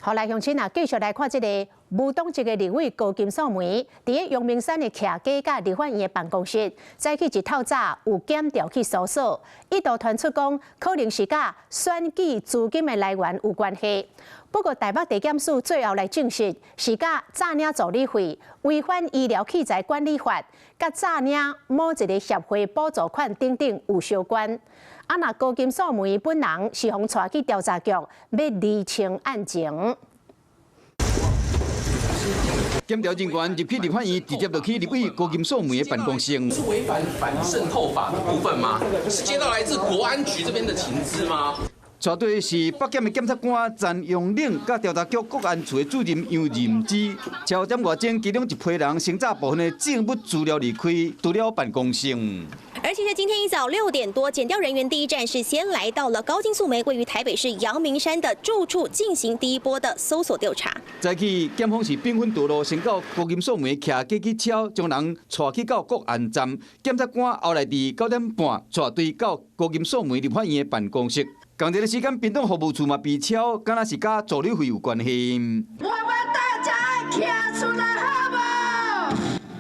好，來鄉親啊，繼續來看這个無黨籍的立委高金素梅，佇咧陽明山的徛家佮立法院的辦公室，早起一透早有檢調去搜索，一度傳出講可能是佮選舉資金的來源有關係。不過台北地檢署最後來證實，是佮詐領助理費、違反醫療器材管理法、佮詐領某一个協會補助款等等有相關。啊，若高金素梅本人是予帶去調查局，欲釐清案情。檢調人員入去立法院，直接就去立委高金素梅的辦公室。是違反反滲透法的部分嗎？是接到來自國安局這邊的情資嗎？帶隊是北檢的檢察官陳陽嶺，佮調查局國安處的主任楊任之。超點外鐘，其中一批人先早部分的證物資料離開，除了辦公室。而且在今天一早6點多，檢調人員第一站是先來到了高金素梅位於台北市陽明山的住處，進行第一波的搜索調查。早起檢方是兵分多路，先到高金素梅徛家去抄，將人帶去到國安站。檢察官後來佇9點半帶隊到高金素梅立法院的辦公室。仝一个時間，屏東服務處嘛被抄，敢若是佮助理費有關係。我們大家徛出來好無？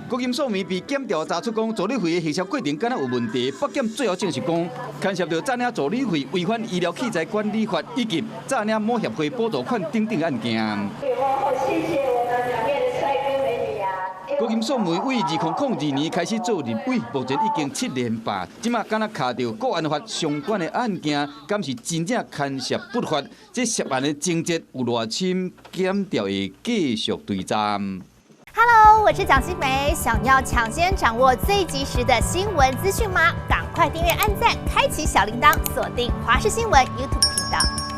高金素梅被檢調查出講助理費的核銷過程敢若有問題，北檢最後證實講，牽涉到詐領助理費、違反醫療器材管理法以及詐領某協會補助款等等案件。好，謝謝我們兩面的帥哥美女啊！高金素梅為2002年開始做立委，目前已經7連敗，這馬敢若卡著國安法相關的案件，敢是真正牽涉不法？這涉案的情節有偌深？檢調會繼續追查。 Hello，我是蔣新梅，想要搶先掌握最及時的新聞資訊嗎？趕快訂閱、按讚、開啟小鈴鐺，鎖定華視新聞 YouTube 頻道。